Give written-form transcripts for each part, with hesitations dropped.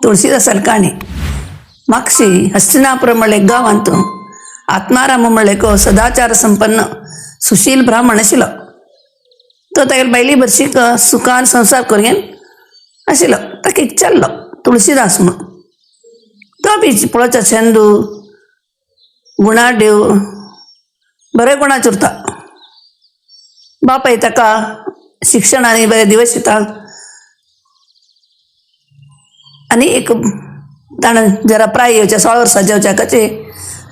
तुळशीदासाल काणी. मागशी हस्तिनापुर म्हणले गांवांत आत्माराम म्हणले को सदाचार संपन्न सुशील ब्राह्मण आशिल्लो. तो तागेले बायले भरशीक सुखान संवसार करून आशिल्लो. ताका एक चल्लो तुळशीदास म्हणून. तो बी पळोवच्या चंदू गुणादेव बरे गुणाच उरता. बापाय ताका शिक्षण आनी बरे दिवस दिता आनी एक ताणें जरा प्राय येवच्या 16 वर्सां जेवच्या कचे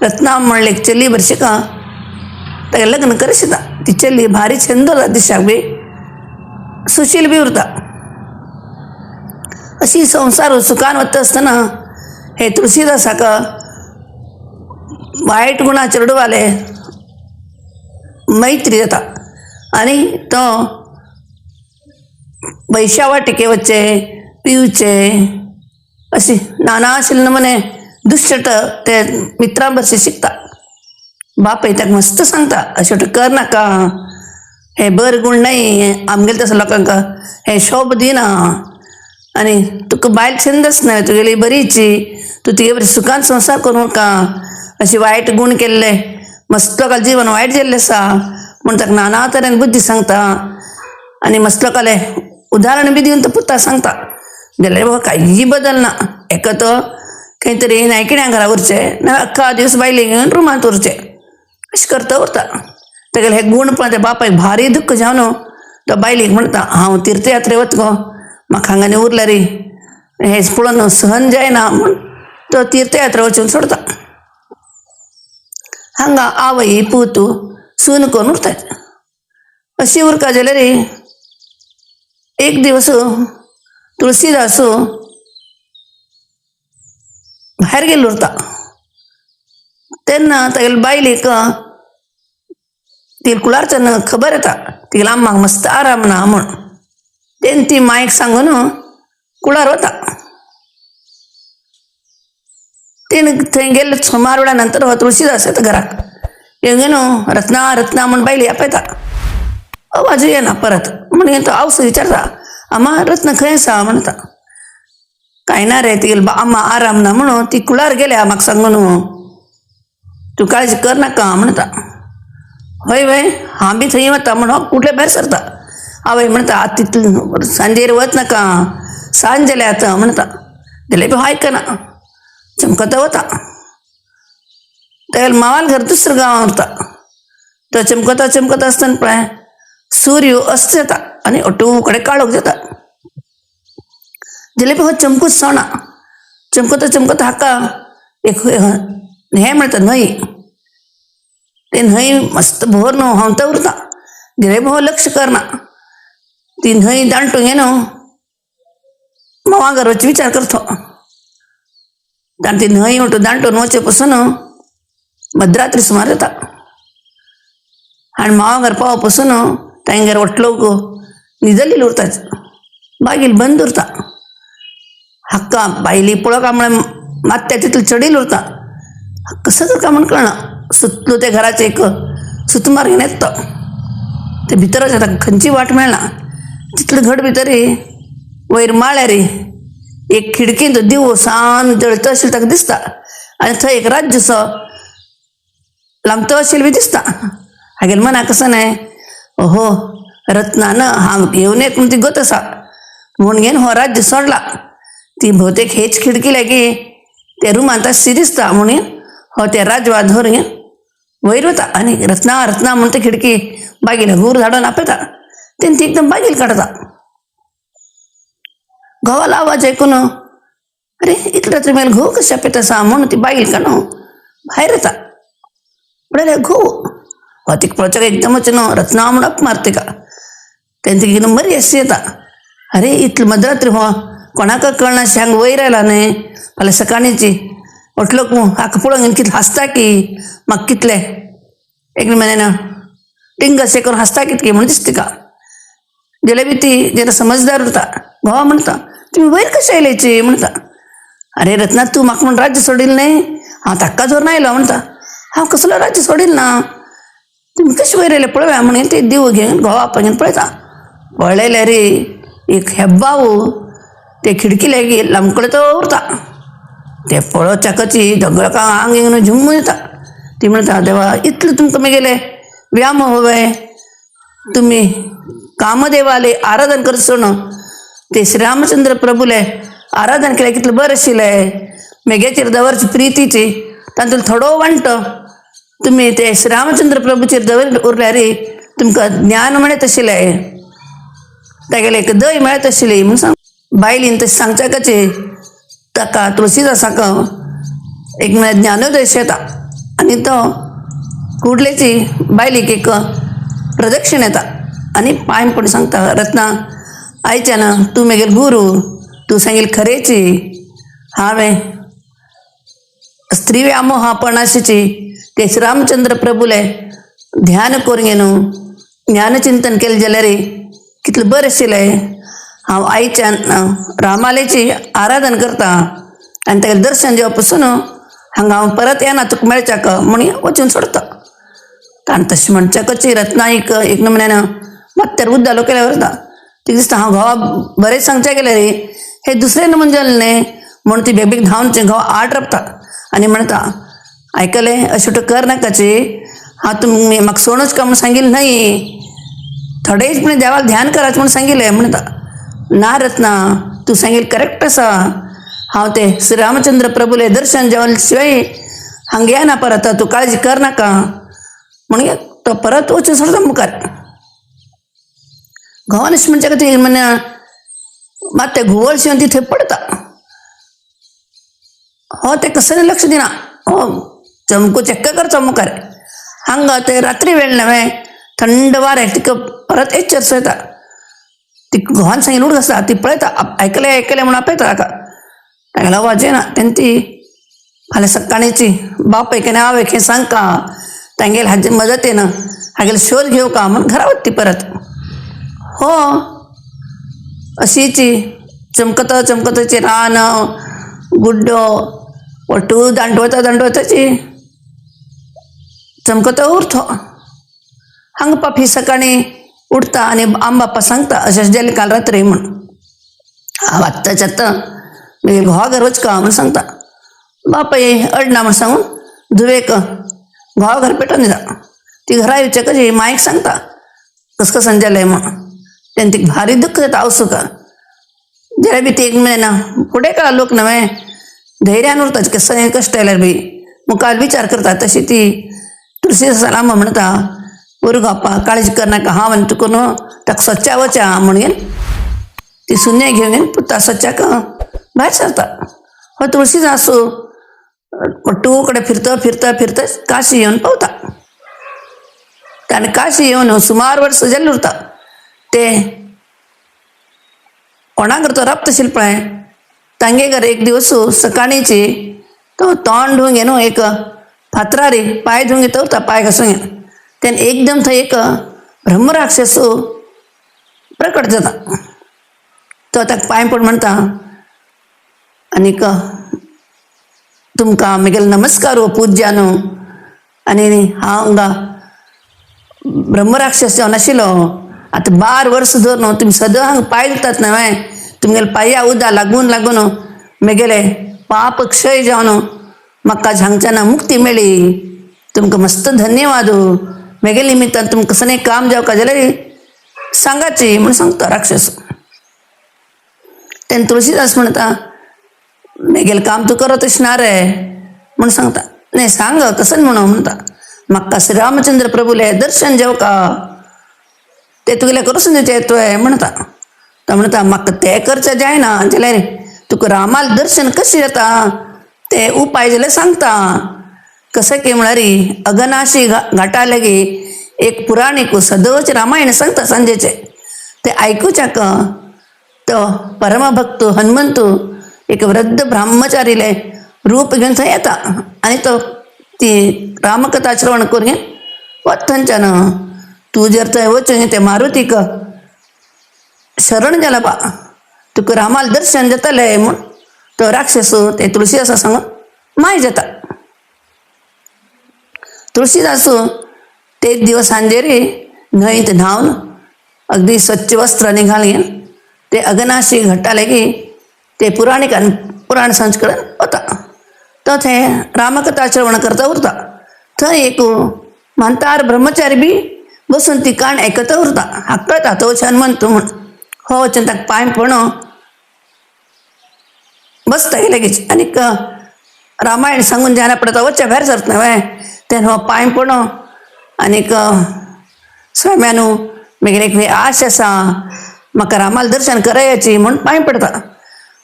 रत्ना म्हणले एक चली भरशिका ताका लग्न करशिता. ती चली भारी छंद उरता दिशाक बी सुशील बी उरता. अशी संवसार सुखान वता आसतना हे तुळशीदासाक वायट गुणा चेडवाले मैत्री जाता आनी तो वैश्यावाटिके वच्चे पिवचे अशी नाना आशिल्ले नमुने दुश्चट ते मित्रां भरशी शिकता. बापय ताका मस्त सांगता अशें कर नाका, हे बर गुण न्हय आमगेले तसो लोकांक हे शोभ दिना आनी तुका बायल छंदच न्हय तुगेली बरीची, तूं तिगे बरी सुखान संवसार करूं नाका, अशे वायट गुण केल्ले मस्त लोकांलें जिवन वायट जाल्लें आसा म्हूण ताका नाना तरेन बुद्धी सांगता आनी मस्त लोकांलें उदाहरण बी दिवन तो पुता सांगता. जाल्यार बाबा कांय बदलना, एका तो खंय तरी नायकिण्या घरा उरचें ना अख्खा दीस बायले घेवन रुमांत उरचें अशें करता उरता. तागेले हे गूण पळोवन त्या बापायक भारी दुख्ख जावन तो बायलेक म्हणटा हांव तीर्थयात्रे वता गो, म्हाका हांगा आनी उरल्यार हें पळोवन सहन जायना म्हूण तो तीर्थयात्रा वचून सोडता. हांगा आवय पूत सून करून उरतात. अशी उरका जाल्यार एक दिवस तुळशीदास भायर गेल्लो उरता तेन्ना तागेले बायलेक ती कुळारच्यान खबर येता तिगेल्या अम्माक मस्त आराम ना म्हूण. तेन्ना ती मायक सांगून कुळार वता. तेणें थंय गेल्ले सुमार वेळा नंतर हो तुळशीदास येता घराक येवन न्हू रत्ना रत्ना म्हूण बायले आपयता. आवाज येना परत म्हणून तो आवस विचारता आमा रत्न खंय आसा म्हणटा. कांय ना रे तिगेले आम्मा आराम ना म्हणून ती कुळार गेल्या म्हाका सांगून तूं काळजी कर नाका म्हणटा. हय वय हांव बी थंय वता म्हण कुठले भायर सरता. आवय म्हणटा आतां तितले सांजेर वच नाका सांज जाल्या आतां म्हणटा. जाल्यार बी हो आयकना चमकता वता. तागेल्या मावाल घर दुसऱ्या गांवांत उरता. तो चमकता चमकता आसतना पळय सूर्य अस्त जाता आनी अटू कडेन काळोख जाता. जाल्यार बी हो चमकूच सोणा चमकता चमकता हाका एक हें म्हणटा न्हंय, ते न्हंय मस्त भर न्हू व्हांवता उरता. जाल्यार बी हो लक्ष करना. ती न्हंय दांटून घेवन मावा घर वचचे विचार करता. आनी ती न्हंय म्हणटा दांटून वचचे पसून मध्यरात्री सुमार जाता आनी मावा घर पाव पसून तांगेर वटलोक न्हिदलेली उरता, बागील बंद उरता. हाका बायली पळोवका म्हळ्यार मात्या तितले चडील उरता. कसो करता म्हूण कळना. सुतलो ते घराचे एक सुतमार घेवन येता तो ते भितर वचता खंयची वाट मेळना. तितले घट भितर वयर माळ्यार एक खिडकींत दिवो सान जळतो आशिल्लो ताका दिसता आनी थंय एक राज्यसो लांबतो आशिल्लो बी दिसता. हागेल्या मनाक कसो न्हय ओहो रत्नान हांव घेवन येत म्हूण ती गत आसा म्हूण घेवन हो राज्य सोडला. ती भोवतेक हेच खिडकी लागीं त्या रुमांत आसची दिसता म्हणून हो त्या राजवा धरून वयर वता आनी रत्ना रत्ना म्हूण ते खिडकी बागेले गूर धाडून आपयता. तेन्ना ती एकदम बागेल काडटा. घोवालो आवाज आयकून अरे इतले रात्री मेल घोव कशें आपयता आसा म्हूण ती बायल काडून भायर येता. म्हणल्यार घोव हो तिका पळोवच्याक एकदमच न्हू रत्ना म्हूण अप मारता तिका. तेन्ना तिका एकदम बरी आशी येता. अरे इतले मध्यरात्री हो कोणाक कळना हांगा वयर आयला न्हय फाल्यां सकाळींची उठलो हाका पळोवन कितलें हांसता की म्हाका कितलें एक म्हयन्यान टिंग अशें करून हांसता कितकी म्हूण दिसता तिका. जाल्यार बी ती जरा समजदार उरता. घोवा म्हणटा तुमी वयर कशें आयल्याची म्हणटा. अरे रत्ना तूं म्हाका म्हूण राज्य सोडील न्हय हांव ताका धरून आयलो म्हणटा. हांव कसलो राज्य सोडील ना तुमी कशें वयर आयले पळोवया म्हणून ते देव घेवन घोवा आपा घेवन पळयता. पळयल्यार रे एक हेब्बाव ते खिडकी लागी लांबकडे तो उरता. ते पळोवच्याकची दगळका आंग येवन झुम्म येता. ती म्हणटा देवा इतलें तुमकां मेगेलें व्यामोह वय, तुमी कामदेवाले आराधन करचो सोडून ते श्रीरामचंद्र प्रभूले आराधन केल्यार कितलें बरें आशिल्लें. मेगेचेर दवरची प्रितीची तातूंत थोडो वांटो तुमी ते श्रीरामचंद्र प्रभूचेर दवर उरल्यार तुमकां ज्ञान मेळत आशिल्लें, तागेलें एक दय मेळत आशिल्ली म्हूण सांग. बायलेन तशें सांगच्याकची ताका तुळशीदासाक एक म्हळ्यार ज्ञानोदय येता आनी तो कुडलेची बायलेक एक प्रदक्षिण येता आनी पांय पडून सांगता, रत्ना आयच्यान तूं मेगेल गुरू, तूं सांगील खरेची, हांवें स्त्री व्यामोहा पणाशीची ते श्रीरामचंद्र प्रभूले ध्यान करून घेवन ज्ञानचिंतन केलें जाल्यार कितलें बरें आशिल्लें. हांव आयच्यान रामालेची आराधन करता आनी तागेलें दर्शन जेवप पसून हांगा हांव परत येना तुका मेळच्याक म्हूण वचून सोडता. कारण तशें म्हणच्याकची रत्नाईक एक नमुन्यान मात्यार उद्दालो केल्यार वता. तिका दिसता हांव घोवा बरें सांगच्या गेल्यार हे दुसरें नमुने जालें न्ही म्हूण ती बेगबेग धांवन घोव आड राबता आनी म्हणटा, आयकलें अशें कर नाकाची, हांव तुमी म्हाका सोडूच का म्हूण सांगिल्लें न्हय, थोडेच म्हण देवाक ध्यान करात म्हूण सांगिल्लें. म्हणटा ना रत्ना तूं सांगिल्लें करेक्ट आसा, हांव ते श्रीरामचंद्र प्रभूले दर्शन जेवन शिवाय हांगा येना परत, तूं काळजी कर नाका म्हणून तो परत वचून सोडता मुखार. घोवान अशें म्हणच्या खातीर म्हण मात ते घुंवळ शिवन ती थंय पडता. हो ते कसलें लक्ष दिना, हो चमको चेक्क करचो मुखार. हांगा ते रात्री वेळ न्हय थंड वारें, तिका परत एचरसो येता. ती घोवान सांगिल्लें उडक आसता, ती पळयता, आयकलें आयकलें म्हूण आपयता ताका, तागेलो आवाज येना. तेन्ना ती फाल्यां सकाळींची बापायक आनी आवयक हें सांगका, तांगेले हाजे मदतीन हागेलो शोध घेवका म्हूण घरा वता ती परत. हो अशीची चमकता चमकताची रान गुड्डो वट्टू दांडवता दांडवताची चमकता उरतो. हांगा पापी सकाळीं उठता आनी आमबाप्पा सांगता अशें अशें जालें काल रात्री म्हूण. हांव आत्ताच्या आत्तां मागीर घोवा घर वचका म्हूण सांगता. बापाय अडना म्हूण सांगून धुवेक घोवा घर पेटोवन दिता. ती घरा येवच्या कशी मायक सांगता कस कसान जालें म्हूण. तेन्ना तिका भारी दुख्ख जाता आवसूक. जाल्यार बी ती एक मेळना फुडें काळ लोक न्हय धैर्यान उरता, कसलें कश्ट आयल्यार बी मुखार विचार करता. तशी ती तुळशी लांब म्हणटा, उरगो बाप्पा काळजी करनाका, हांव आनी तुका न्हू ताका सच्चा वचा म्हणून ती सुनें घेवन पुता सच्चाक भायर सरता. हो तुळशीदास वट्टू कडेन फिरता फिरता फिरता काशी येवन पावता. आनी काशी येवन सुमार वर्स जाल्लें उरता. ते कोणा करतो रक्त शिल्प तांगे घर एक दिवस सकाळीची तो तोंड धुवून घेवन एक फातरारी पांय धुवून घेता उरता, पांय घासून घेवन. तेन्ना एकदम थंय एक ब्रह्मराक्षस प्रकट जाता. तो ताका पांय पड म्हणटा आनीक तुमकां म्हगेलो नमस्कार हो पूज्यानो, आनी हांव हांगा ब्रह्मराक्षस जावन आशिल्लो, आतां 12 वर्स धरून न्हू तुमी सदां हांगा पांय धुतात न्हय, तुमगेले पांया उदक लागून लागून म्हगेले पाप क्षय जावन म्हाका हांगच्यान मुक्ती मेळ्ळी, तुमकां मस्त धन्यवाद, म्हगेले निमित्तान तुमकां कसलें काम जावका जाल्यार सांगाची म्हूण सांगता राक्षस. तेन्ना तुळशीदास म्हणटा म्हगेलें काम तूं करत ना रे म्हूण सांगता. न्हय सांग कशें म्हणून म्हणटा, म्हाका श्रीरामचंद्र प्रभूले दर्शन जेवका ते तुगेलें करूं दिवचें तुवें म्हणटा. तो म्हणटा म्हाका तें करचें जायना जाल्यार तुका रामाल दर्शन कशें जाता ते उपाय जाल्यार सांगता. कशें की म्हळ्यार अगनाशी घाटा लागी एक पुराणीक सदोच रामायण सांगता सांजेचें, तें आयकुच्याक तो परमभक्त हनुमंत एक वृद्ध ब्रह्मचारीले रूप घेवन थंय येता आनी तो ती रामकथा श्रवण करून वता थंयच्यान. तूं जर थंय वचून ते मारुतीक शरण जाला बा, तुका रामाल दर्शन जातलें म्हूण तो राक्षस ते तुळशीदासा सांगून माय जाता. तुळशीदास तेच दिवस सांजेरी न्हंयत न्हावन अगदी स्वच्छ वस्त्रांनी घालून ते अगनाशी घट्टा लागी ते पुराणिक आनी पुराण संस्करण वता. तो थंय रामकथा श्रवण करता उरता. थंय एक म्हांतार ब्रह्मचारी बी बसून ती काण आयकता उरता. हाका कळटा तो हनुमंत म्हूण. हो वचून ताका पांय पडो बसता लगेच आनीक रामायण सांगून जायना पडटा वचच्या भायर सरता न्हय तेन्ना हो पांय पडो आनीक स्वाम्यानू मागीर एक आश आसा म्हाका रामाल दर्शन करायची म्हूण पांय पडटा.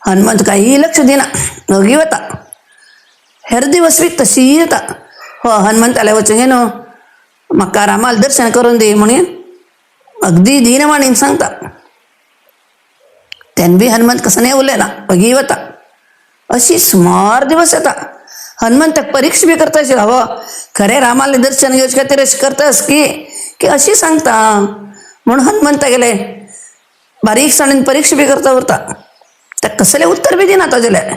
हनुमंत काही लक्ष दिना, ओगी वता. हेर दिवस बी तशी येता. हो हनुमंताले वचून न्हू म्हाका रामाल दर्शन करून दी म्हणून अगदी दीनवाणीन सांगता. तेन्ना बी हनुमंत कसो नाही उलयना, ओगी वता. अशी सुमार दिवस येता. हनुमंताक परीक्षा बी करता अशी हवो खरें रामाले दर्शन घेवचे खातीर अशें करतास की की अशी सांगता म्हूण हनुमंता गेले बारीकसाणेन परीक्षा बी करता उरता. ताका कसलें उत्तर बी दिना तो जाल्यार.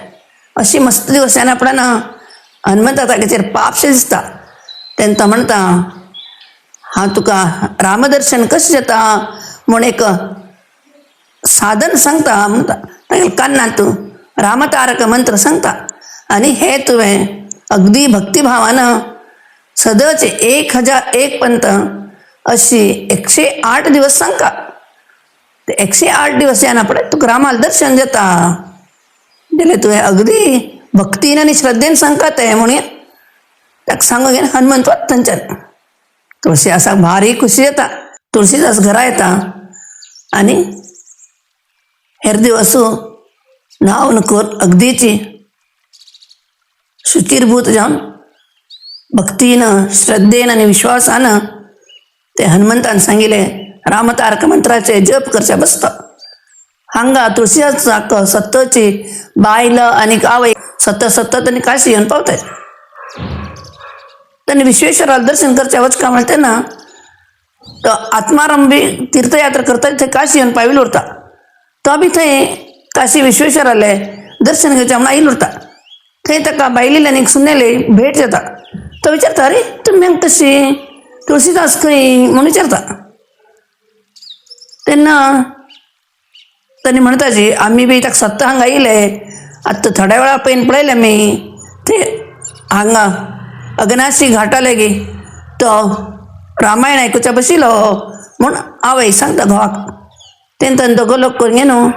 अशी मस्त दिवस जायना पडना हनुमंता तागेचेर पापशें दिसता. तेन्ना तो म्हणटा हांव तुका रामदर्शन कशें जाता म्हूण एक साधन सांगता म्हणटा. तागेल्या कान्नांत तूं रामतारक मंत्र सांगता आनी हे तुवें अगदी भक्तिभावान सदच 1001 पंत अशी 108 दिवस सांगता. ते 108 दिवस जायना पडे तुका रामाल दर्शन जाता. जाल्यार तुवें अगदी भक्तीन आनी श्रद्धेन सांगता तें म्हणून ताका सांगून घेवन हनुमंत वता थंयच्यान. तुळशीदासाक भारी खुशी जाता. तुळशीदास घरा येता आनी हेर दिवस न्हावन कर अगदीची शुचिरभूत जावन भक्तीन श्रद्धेन आनी विश्वासान ते हनुमंतान सांगिल्ले रामतारक मंत्राचे जप करचे बसता. हांगा तुळशीदासाक सत्तची बायल आनी आवय सत्त सत्त आनी काशी येवन पावताय. तेन्ना विश्वेश्वराक दर्शन करचे वचका म्हणटा तेन्ना तो आत्माराम बी तीर्थयात्रा करता थंय काशी येवन पाविल्लो उरता. तो बी थंय काशी विश्वेश्वराले दर्शन घेवचें म्हणून आयिल्लो उरता. थंय ताका बायलेली आनी सुनेली भेट जाता. तो विचारता अरे तुमी हांगा कशी तुळशीदास खंय म्हणून विचारता. तेन्ना तांणी म्हणटा जी आमी बी ताका सत्ता हांगा आयिल्ले आतां थोड्या वेळा पयलीं पळयलें आमी ते हांगा अग्नाशी घाटा लागीं तो रामायण आयकुच्या बशिल्लो म्हूण आवय सांगता घोवाक. तेन्ना ताणें दोगो लोक करून न्हू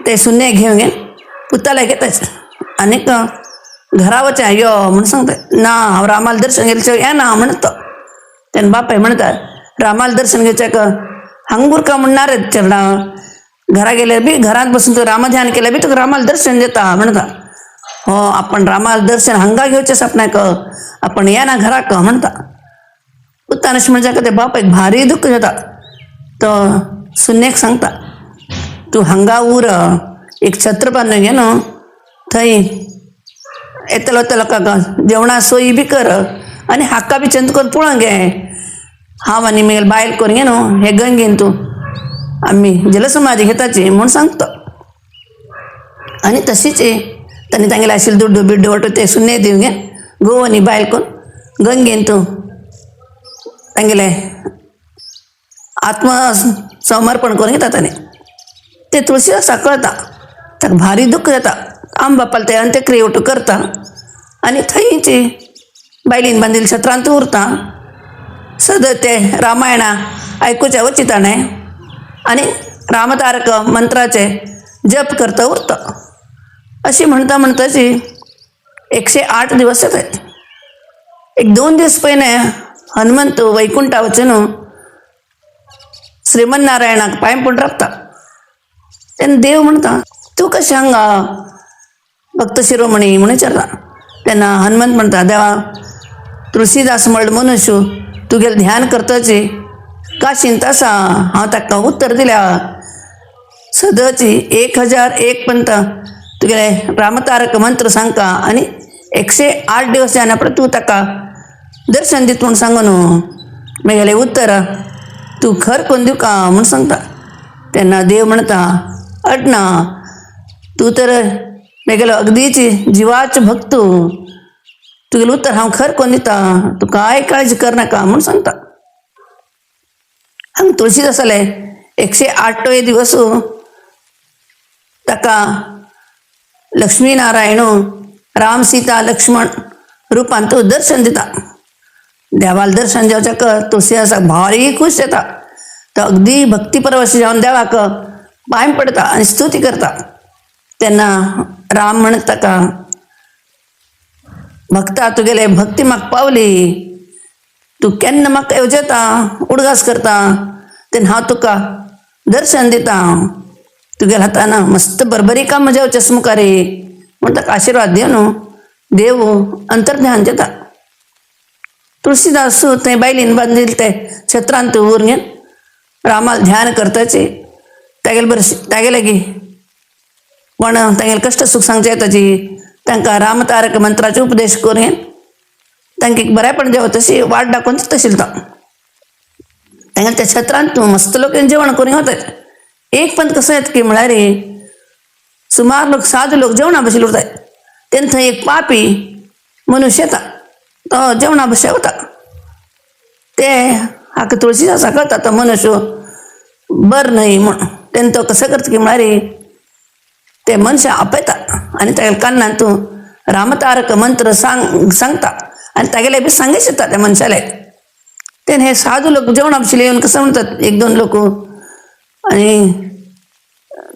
ते सुने घेवन घेवन पुताले घेताच आनीक घरा वचया यो म्हूण सांगता. ना हांव रामाल दर्शन घेतल्या येना म्हणटा तो. तेन्ना बापाय म्हणटा रामाल दर्शन घेवच्याक हांगा बुरका म्हणणार चेडा घरा गेल्यार बी घरांत बसून तूं रामध्यान केल्यार बी तुका रामाल दर्शन जाता म्हणटा. हो आपण रामाल दर्शन हांगा घेवचें सपनाक आपण येना घराक म्हणटा. पुतान अशें म्हणच्या ते बापायक भारी दुख्ख जाता. तो सुनेक सांगता तूं हांगा उर एक छत्र बांदून घे न्हू थंय येतलो वतलो लोकांक जेवणा सोयी बी कर आनी हाका बी चंद करून पळोवन घे. हांव आनी मागीर बायल करून घे न्हू हे गंगेन तूं आमी जलसमाधी घेताची म्हूण सांगता. आनी तशीच तांणी तांगेले आशिल्ले दुड्डू बिड्डू वाटो ते सुने दिवन घे घोव आनी बायल करून गंगेन तूं तांगेले आत्मसमर्पण करून घेता ताणें. ते तुळशीदासाक कळटा ताका भारी दुख्ख जाता. आम बापाल ते अंत्यक्रिया वटू करता आनी थंयच बायलेन बांदिल्ल्या छत्रांत उरता. सदां ते रामायणा आयकुच्या वची ताणें आनी रामतारक मंत्राचे जप करता उरता. अशी म्हणटा म्हणटाची 108 दिवस येतात. एक 2 दीस पयलें हनुमंत वैकुंठा वचून श्रीमन्नारायणाक पांय पडून रावता. तेन्ना देव म्हणटा तूं कशें हांगा भक्त शिरोमणी म्हणून विचारता. तेन्ना हनुमंत म्हणटा देवा तुळशीदास म्हणलो मनुष्य तुगेलें ध्यान करताची काशींत आसा हांव ताका उत्तर दिल्या सदांची 1001 पंत तुगेले रामतारक मंत्र सांगता आनी 108 दिवस जायना पळय तूं ताका दर्शन दित म्हूण सांगू न्हू मागीर उत्तर तूं खर करून दिवका म्हूण सांगता. तेन्ना देव म्हणटा अटना तूं तर मागीर अगदीच जिवाच भक्त तुगेलें उत्तर हांव खर करून दिता तूं कांय काळजी करनाका म्हूण सांगता. हांगा तुळशीदासाले 108 दिवस ताका लक्ष्मी नारायण राम सीता लक्ष्मण रुपान तो दर्शन दिता. देवाला दर्शन जेवच्याक तुळसीदासाक भारी खुश जाता. तो अगदी भक्तीपरवश जावन देवाक पांय पडता आनी स्तुती करता. तेन्ना राम म्हणत ताका, भक्ता तुगेले भक्ती म्हाका पावली, तूं केन्ना म्हाका येवजता उडगास करता तेन्ना हांव तुका दर्शन दिता, तुगेल्या हातान मस्त बरबरी काम जेवचें मुखार म्हूण ताका आशिर्वाद दिवन देव अंतर्ध्यान जाता. तुळसीदास थंय बायलेन बांदिल्ले ते छत्रांत उरून घेवन रामाक ध्यान करताची, तागेले बरें तागेले लागीं कोण तागेले कश्ट सूख सांगचे येताची, तांकां रामतारक मंत्राचे उपदेश करून तांकां एक बरेंपण देव तशी वाट दाखोवन तशील तो. तांगेले त्या छत्रांत मस्त लोक जेवण करून वतात. एक पण कसं येता की म्हळ्यार सुमार लोक साधू लोक जेवणा बशिल्ले उरतात. तेन्ना थंय एक पापी मनुष्य येता, तो जेवणा बशे वता. ते हाका तुळशीदासा कळटा तो मनुष्य बरं न्हय म्हूण. तेन्ना तो कसो करता की म्हळ्यार ते मनशां आपयता आनी तागेल्या कान्नान तूं रामतारक मंत्र सांगता आनी तागेले बी सांगीत येता त्या मनशाले. तेन्ना हे साधू लोक जेवणा बशिल्ले येवन कसं म्हणतात एक दोन लोक, आनी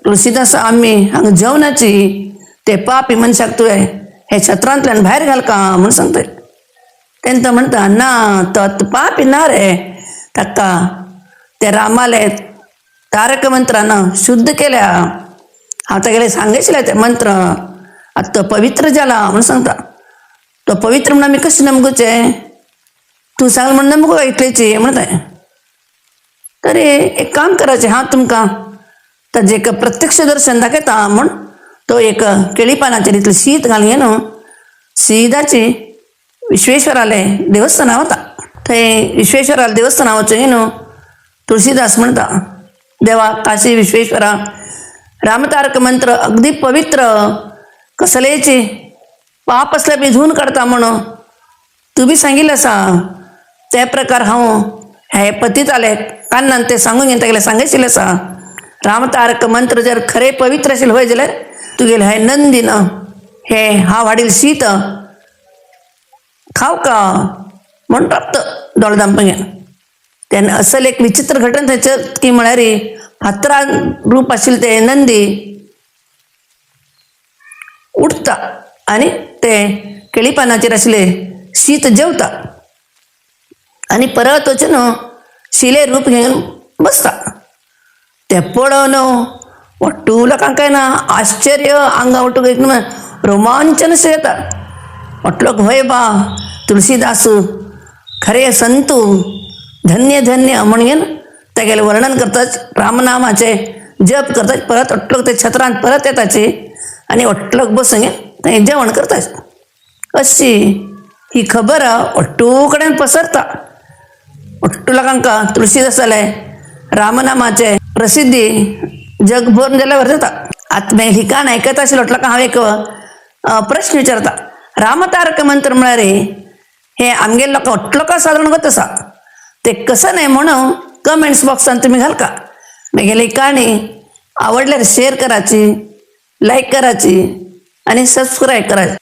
तुळसीदास आमी हांगा जेवणाची ते पापी मनशाक तुवें हे छत्रांतल्यान भायर घालका म्हूण सांगता. तेन्ना तो म्हणटा, ना तो पापी ना रे, ताका ते रामाले तारक मंत्रान शुद्ध केल्या, हांव तागेले सांगयशिल्लें ते मंत्र, आतां तो पवित्र जाला म्हूण सांगता. तो पवित्र म्हूण आमी कशें नमगुचें, तूं सांगलें म्हूण नमगू इतलेची म्हणटा. तरी एक काम करायचें, हांव तुमकां ताजें एक प्रत्यक्ष दर्शन दाखयता म्हूण तो एक केळी पानाचेर इतलें शीत घालून न्हू सिदाची विश्वेश्वराले देवस्थाना वता. थंय विश्वेश्वराले देवस्थाना वचून न्हू तुळसीदास म्हणटा, देवा काशी विश्वेश्वरा, रामतारक मंत्र अगदी पवित्र, कसलेची पाप असल्यार बी धुवन काडता म्हणून तूं बी सांगिल्लें आसा, ते प्रकार हांव हे पतिताले कान्नान ते सांगून घेवन तागेलें सांगशिल्लें आसा. रामतारक मंत्र जर खरें पवित्र आशिल्लें व्हय जाल्यार तुगेलें हें नंदीन हे हांव हाडिल्लें शीत खाव का म्हूण राबता दोळे धांपून घेवन. तेन्ना असल एक विचित्र घटना थंयसर की म्हळ्यार फातरा रूप आशिल्लें तें नंदी उठता आनी ते केळी पानाचेर आशिल्लें शीत जेवता आनी परत वचून शिले रूप घेवन बसता. तें पळोवन वट्टू लोकांक काय ना आश्चर्य, आंगा वटूक एकदम रोमांचन अशें येता. म्हटलो हय बा तुळसीदास खरे संतू, धन्य धन्य म्हणून तागेलें वर्णन करतात, रामनामाचें जप करतात. परत वट्टलोक ते छत्रांत परत येताची आनी वट्टलोक बसून थंय जेवण करतात. अशी ही खबर वट्टू कडेन पसरता. वट्टू लोकांक तुळसीदासाले रामनामाचे प्रसिद्धी जगभर जाल्यार जाता. आतां मागीर ही काणी आयकता आशिल्लो लोकांक हांव एक प्रश्न विचारता, रामतारक मंत्र म्हळ्यार हे आमगेले लोकांक वट्ट लोकांक सादारण गत आसा, ते कसं न्हय म्हणून कमेंट्स बॉक्सान तुमी घालका. मागीर ही काणी आवडल्यार शेअर करायची, लायक करायची आनी सबस्क्रायब करायची.